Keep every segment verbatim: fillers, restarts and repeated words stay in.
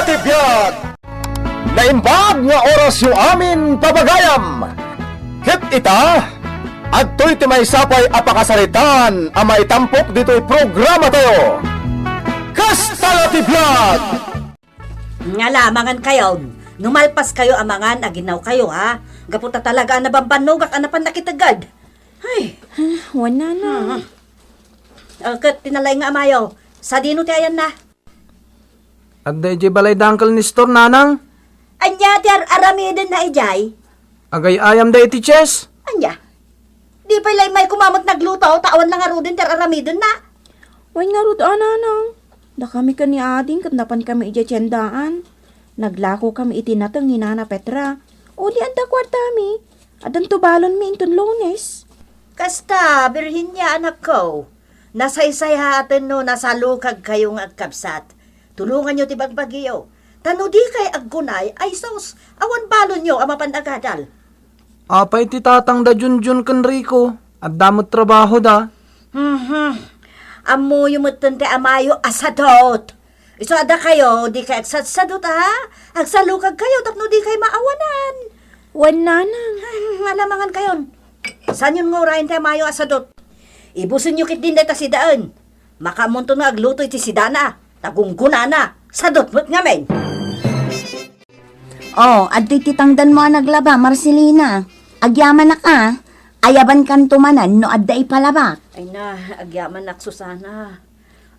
Biag! Naimbag nga orasyo amin, pagayam! Ket ita, adtoy ti maysa pay a pakasaritaan a maitampok ditoy programatayo. Kasta la ti biag! Ngala, mangan kayon. No malpas kayo a mangan, aginnaw kayo, ha? Gapu ta talaga a nabambannogak a napan nakiteged. Ay. Ah, wen, Nanang. Ah. Ah, ket ti nalaing nga amayo, sadino ti ayanna? Adda idiay balay da Uncle Nestor, Nanang. Ania ti ar-aramidenna idiay? Agay-ayam da iti chess. Ania? Di pay la immay koma met nagluto, ta awan la ngaruden ti ar-aramidenna. Wen ngarud a, Nanang. Dakami ken ni Ading ket napankami idiay tiendaan. Naglakokami iti nateng ni Nana Petra. Uli, adda kuartami. Addanto balonmi inton Lunes. Kasta, Birhenia, anakko. Nasaysayaaten no nasalukagkayo nga agkabsat. Tulonganyo ti bagbagiyo. Ta no dikay aggunay, ay sus, awan balonyo a mapan agadal. Apay ti tatang da Junjun ken Rico? Adda met trabahoda. Mhm. Ammoyo metten ti amayo a sadot. Isu a dakayo, dikay agsadsadot, a? Agsalukagkayo tapno dikay maawanan. Wen, Nanang. Hmm, ala, mangan kayon. Saanyon nga urayen ti amayo a sadot? Ibusenyo ketdin dayta sidaen. Makaammonto nga agluto iti sidana, ta gunggonana, sadot met ngamin. Oh, adtoy ti tangdanmo a naglaba, Marcelina. Agyamanak a, ayabankanto manen no adda ipalabak. Ay na, agyamanak, Susana.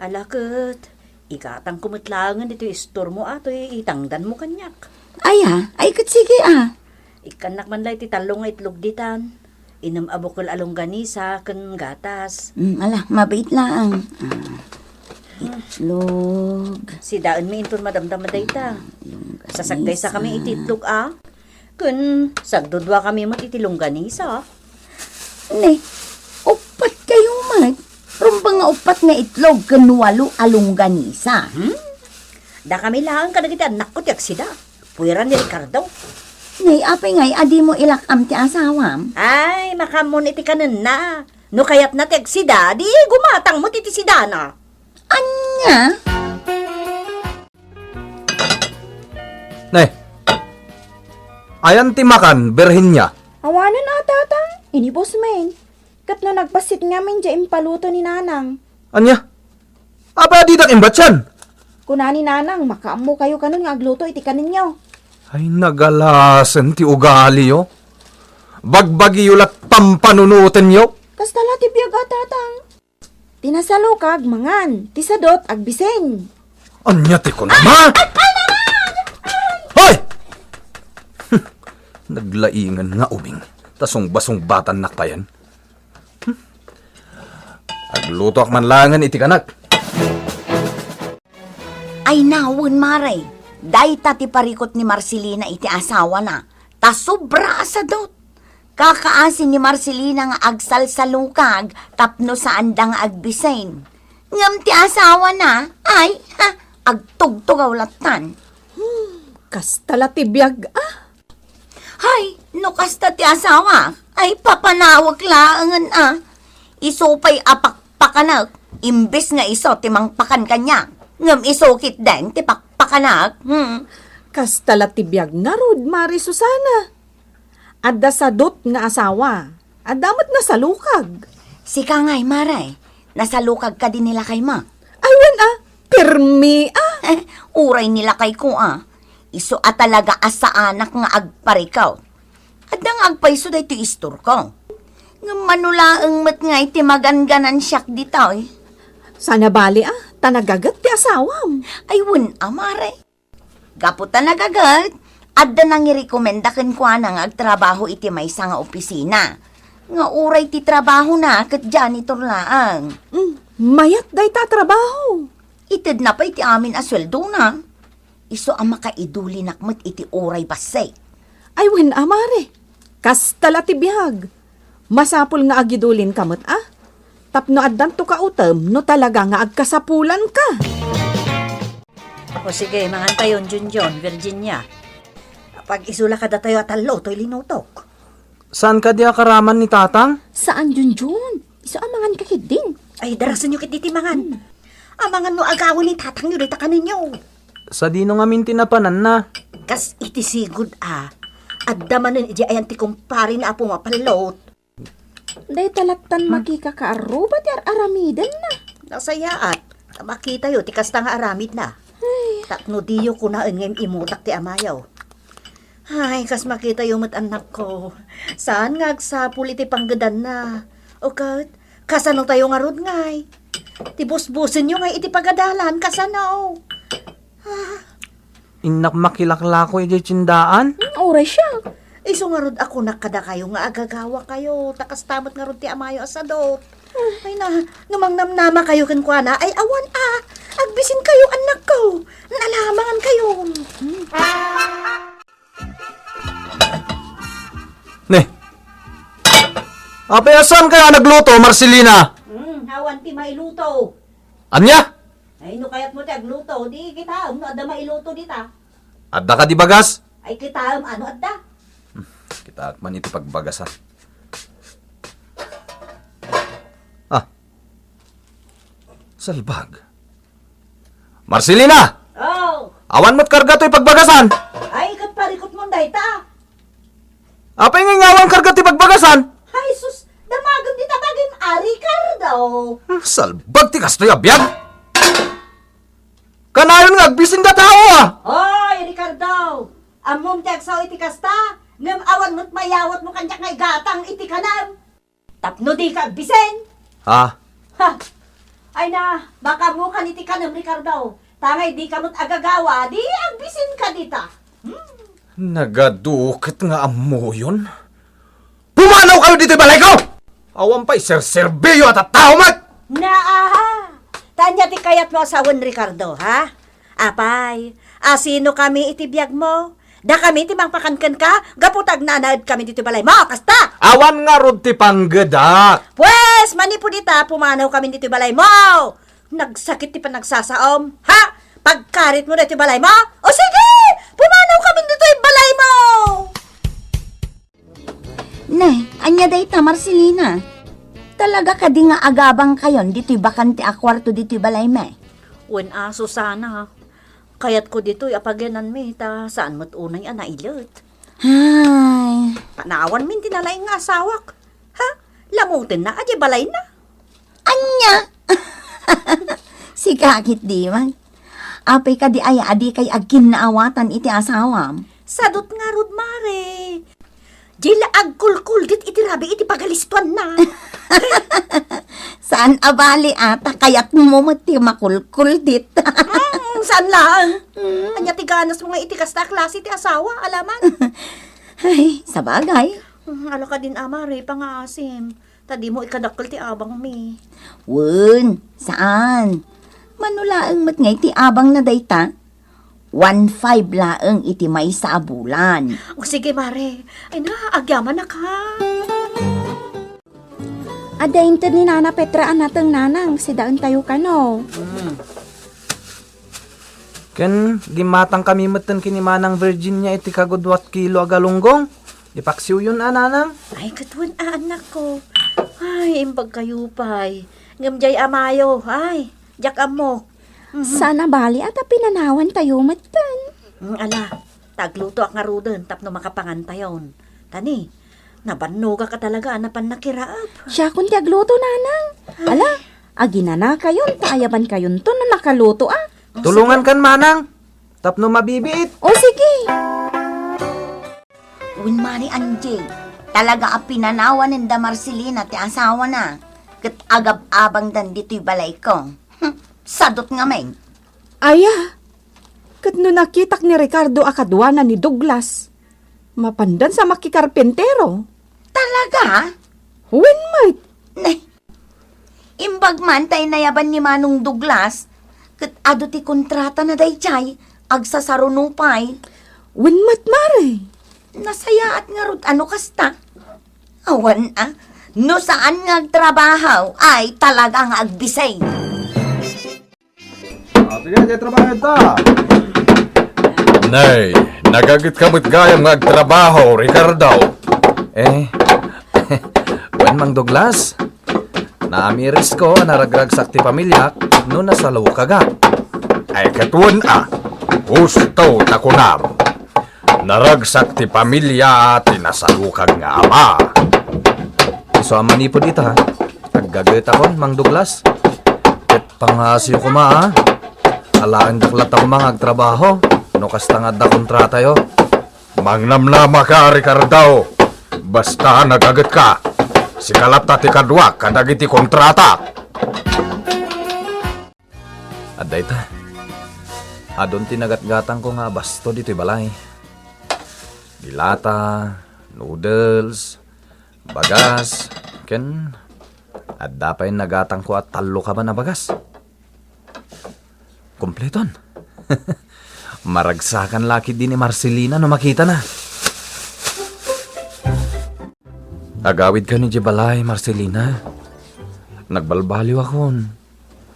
Ala ket, igatangko met laengen ditoy istormo a toy itangdanmo kaniak. Aya, ay ket sige a. Ikkannak man la iti tallo nga itlog ditan. Innem a bukel a longganisa ken gatas. Mm, ala, mabiit laeng. Ah, itlog. Sidaenmi inton madamdama dayta. Longganisa. Sasaggaysakami iti itlog a. Ken sagduduakami met iti longganisa. Ne, uppat kayo met. Rumbeng nga uppat nga itlog ken walo a longganisa. Hmm? Dakami laeng kadagiti annakko ti agsida. Puera ni Ricardo. Nay, apay ngay a dimo ilak-am ti asawam? Ay, makaammoon iti kanenna. No kayatna ti agsida, di gumatang met iti sidana. Ania? Nay, ayan ti makan, Birhenia? Awanen a, Tatang. Inibus men. Ket no nagbassit ngamin diay impaluto ni Nanang. Ania? Apay a didak imbatian? Kuna ni Nanang, makaammo kayo kanon nga agluto iti kanenyo. Ay, nagalasen ti ugaliyo. Bagbagiyo la't pampanunotenyo. Kasta la ti biag a, Tatang. Ti nasalukag, mangan. Ti sadot, agbisen. Ania ti kunam? Hoy! Naglaingan nga ubing. Ta sungbasungbatannak payen. Aglutoak man laengen iti kanak. Ay, nawen, Mare. Dayta ti parikut ni Marcelina iti asawana. Ta sobra a sadot. Kakaasi ni Marcelina nga agsalsalukag tapno saanda nga agbisen. Ngem ti asawana, ay, ha, agtugtugaw lattan. Hmm, kasta la ti biag, a. Hay, no kasta ti asawa, ay papanawek laengen a. Isu pay a pakpakanek, imbes nga isu ti mangpakan kaniak. Ngem isu ketdin ti pakpakanek, hmm. Kasta la ti biag ngarud, Mare Susana. Adda sadot nga asawa. Adda met nasalukag. Sika ngay, Mare, nasalukag kadi ni lakaymo? Ay, wen a, pirmi a. Eh, uray ni lakayko a. Isu a talaga a saanak nga agparikut. Adda nga agpayso daytoy istorko. Ngem mano laeng met nga iti maganganan siak ditoy. Saan a bali a, ta nagaget ti asawam. Ay, wen a, Mare. Gapu ta nagaget, adda nangirekomenda kenkuana nga agtrabaho iti maysa nga opisina. Nga uray ti trabahona ket janitor laeng. Mm, mayat dayta a trabaho. Itedna pay ti amin a sueldona. Isu a makaidulinak met iti uray bassit. Ay, wen a, Mare. Kasta la ti biag. Masapul nga agidulinka met a. Tapno addanto kautem no talaga nga agkasapulanka. O sige, mangan tayon, Junjun, Virginia. Pag-isula kadatayo a tallo toy linutok. Saan kadi a karaman ni Tatang? Saan, Junjun. Isu a mangan ka ketdin. Ay, darasenyo ketdi ti mangan. Hmm. Amangan no agawen ni Tatangyo dayta kanenyo. Sadino ngamin ti napananna? Kas iti sigud a, adda manen idiay ayan ti kumparena a pumapallot. Dayta lattan makikakaarruba ti ar-aramidenna. Nasayaat, ta makitayo ti kasta nga aramidna. Ay. Tapno diyo kunaen nga im-imutak ti amayo. Ay, kas makitayo met, annakko. Saan nga agsapul iti panggedanna? O ket, kasano tayo ngarud ngay? Ti busbusenyo ngay iti pagadalan, kasano? Ah. Innak makilaklako idiay tiendaan? Hmm, uray siak. Isu ngarud a kunak kadakayo nga agagawakayo, ta kasta met ngarud ti amayo a sadot. Ay na, no mangnamnamakayo kenkuana, ay awan a. Agbisinkayo, annakko. Nalamangankayo. Hmm. Ne. Apay, saan kaya nagluto, Marcelina? Hmm, awan ti mailuto. Ania? Ay, no kayatmo ti agluto, di kitaem no adda mailuto dita. Adda kadi bagas? Ay, kitaem no adda. Kitaek man iti pagbagasan. Ah. Salbag. Marcelina! Oh! Awan met karga toy pagbagasan? Ay, ket parikutmon dayta. Apay nga awan karga ti pagbagasan? Ay, sus, damagem dita bagim a, Ricardo. Hmm, salbag ti kastoy a biag. Kanayon nga agbisinda tao a. Oy, Ricardo! Ammom ti agsao iti kasta, ngem awan met mayawatmo kaniak nga igatang iti kanem. Tapno dika agbisen. Ha? Ha! Ay na, makaammokan iti kanem, Ricardo. Tangay dika met agagawa, di agbisinka dita. Hmm. Nagadu ket nga ammoyon. Pumanawkayo ditoy balayko! Awan pay serserbiyo a tattao met! Naa! Ania ti kayatmo a sawen, Ricardo, ha? Apay, asinokami iti biagmo? Dakami ti mangpakan kenka, gapu ta agnanaedkami ditoy balaymo, kasta! Awan ngarud ti panggedak. Pues, manipud ita, pumanawkami ditoy balaymo! Nagsakit ti panagsasaom, ha? Pagkaritmo ditoy balaymo? O sige, pumanawkami ditoy balaymo! Ne, ania dayta, Marcelina? Talaga kadi nga agabangkayon ditoy bakante a kuarto ditoy balaymi? Wen a, Susana. Kayatko ditoy a pagiananmi, ta saan met unay a nailet. Ay. Panawanmin ti nalaing nga asawak. Ha? Lamutenna a di balayna. Ania? Sika ketdi man. Apay kadi aya a dikay agkinnaawatan iti asawam? Sadut ngarud, Mare. Dila agkulkuldit iti rabii iti pagalistuanna. Saan a bali a, ta kayatmo met ti makulkuldit. Mm, saan laeng. Mm. Ania ti ganasmo nga iti kasta a klase ti asawa, alaman? Ay, sabagay. Mm, ala kadin a, Mare, pangaasim. Ta dimo ikadakkel ti abangmi. Wen, saan? Mano laeng met nga iti abangna dayta? One five laeng iti maysa a bulan. O, sige, Mare. Ay na, agyamanak, ha? Adda inted ni Nana Petra a nateng, Nanang, sidaentayo kano. Hmm. Ken, gimmatangkami metten ken ni Manang Virginia iti kaguduat kilo a galunggong. Ipaksiwyon a, Nanang? Ay, ket wen a, annakko. Ay, imbagkayo pay. Ngem diay amayo, ay, diak ammo. Mhm. Saan a bali a ta pinanawantayo metten. Mm, ala, ta aglutoak ngaruden tapno makapangantayon. Ta ni, nabannogak a talaga a napan nakiraep. Siakon ti agluto, Nanang. Ay. Ala, aginanakayon ta ayabankayonto no nakaluto a. O, tulongankan, sige. Manang, tapno mabibiit. O, sige. Wen man ni Angie, talaga a pinanawanen da Marcelina ti asawana, ket agab-abangdan ditoy balayko. Hm, sadut ngamin. Aya, ket no nakitak ni Ricardo a kaduana ni Douglas, mapandan sa makikarpentero. Talaga? Wen met. Ne, Imbag man ta inayaban ni Manong Douglas, ket adu ti kontratana daydiay, agsasaruno pay. Wen met, Mare. Nasayaat ngarud a no kasta. Awan a, no saan nga agtrabaho, ay talaga nga agbisay. Ah, sige, sige, trabaho ta. Nay, nagagetka met gayam nga agtrabaho, Ricardo. Eh, wen, Mang Douglas, naamirisko a naragragsak ti pamiliak no nasalukagak. Ay, ket wen a. Husto ta kunam, naragsak ti pamilia ti nasalukag nga ama. Isu a manipud ita, aggagetakon, Mang Douglas. Ket pangngasiyo koma, a. Alaendak latta koma nga agtrabaho no kasta nga adda kontratayo. Mangnamnamaka, Ricardo. Basta nagagetka, sika latta ti kaduak kadagiti kontratak. Adda ita. Adun ti nagatgatangko nga basto ditoy balay. Dilata, noodles, bagas, ken adda pay nagatangko a tallo kaban a bagas. Kompleton. Maragsakan la ketdi ni Marcelina no makitana. Agawidkan idiay balay, Marcelina. Nagbalbaliwakon.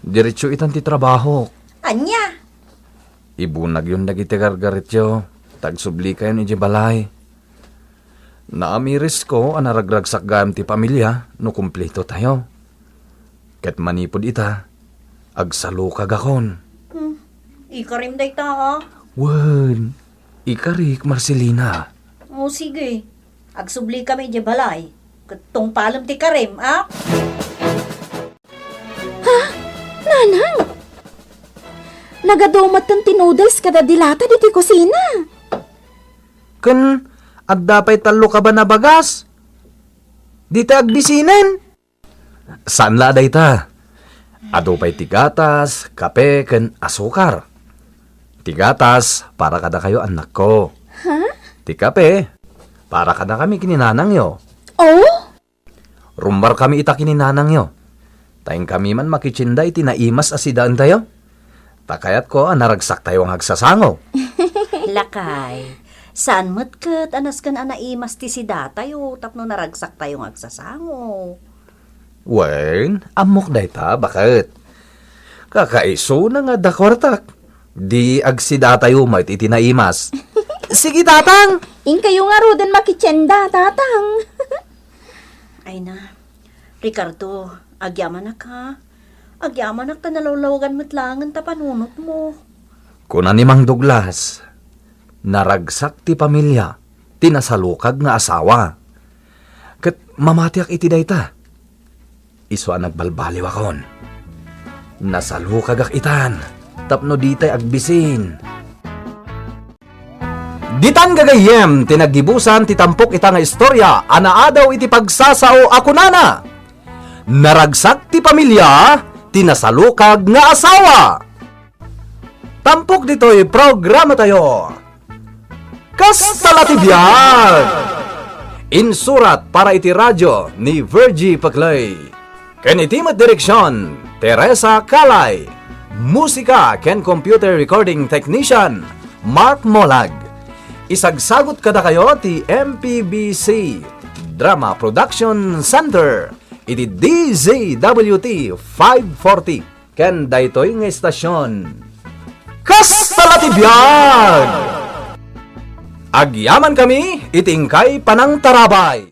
Diretso itan ti trabahok. Ania? Ibunagyon dagiti gargaretyo, ta agsublikayon idiay balay. Naamirisko a naragragsak gayam ti pamilia no kumpletotayo. Ket manipud ita, agsalukagakon. Hmm, ikarim dayta, a. Wen, ikarik, Marcelina. O, sige. Agsublikami idiay balay. Ket tungpalem ti karim, a? Ha? Nanang! Nagadu met ti noodles kada dilata ditoy kusina. Ken adda pay tallo kaban a bagas. Dita agbisinen. Saan la a dayta. Adu pay ti gatas, kape, ken asukar. Ti gatas, para kadakayo, annakko. Ha? Ti kape, para kadakami ken ni nanangyo. Oh? Rummuarkami ita ken ni nanangyo. Ta inkami man makitienda iti naimas a sidaentayo. Ta kayatko a naragsaktayo nga agsasango. Lakay, saan met ket a nasken a naimas ti sidatayo tapno naragsaktayo nga agsasango. Wen, ammok dayta, baket. Kakaisuna nga adda kuartak. Di agsidatayo met iti naimas. Sige, Tatang! Inkayo ngaruden makitienda, Tatang. Ay na, Ricardo, agyamanak, ha? Agyamanak ta nalawlawagan met laengen ta panunotmo. Kuna ni Mang Douglas, naragsak ti pamilia ti nasalukag nga asawa. Ket mamatiak iti dayta. Isu a nagbalbaliwakon. Nasalukagak itan tapno ditay agbisin. Ditan gagayyem ti naggibusan ti tampok ita nga istorya a naadaw iti pagsasao a kunana, "Naragsak ti pamilia ti nasalukag nga asawa." Tampok ditoy programatayo, Kasta la ti Biag! Insurat para iti radio ni Virgie Paclay. Ken iti met direksion, Teresa Calay. Musika ken computer recording technician, Mark Molag. Isagsagut kadakayo ti M P B C Drama Production Center iti D Z W T five forty ken daytoy nga estasion. Kasta la ti biag! Agyamankami iti inkay panangtarabay.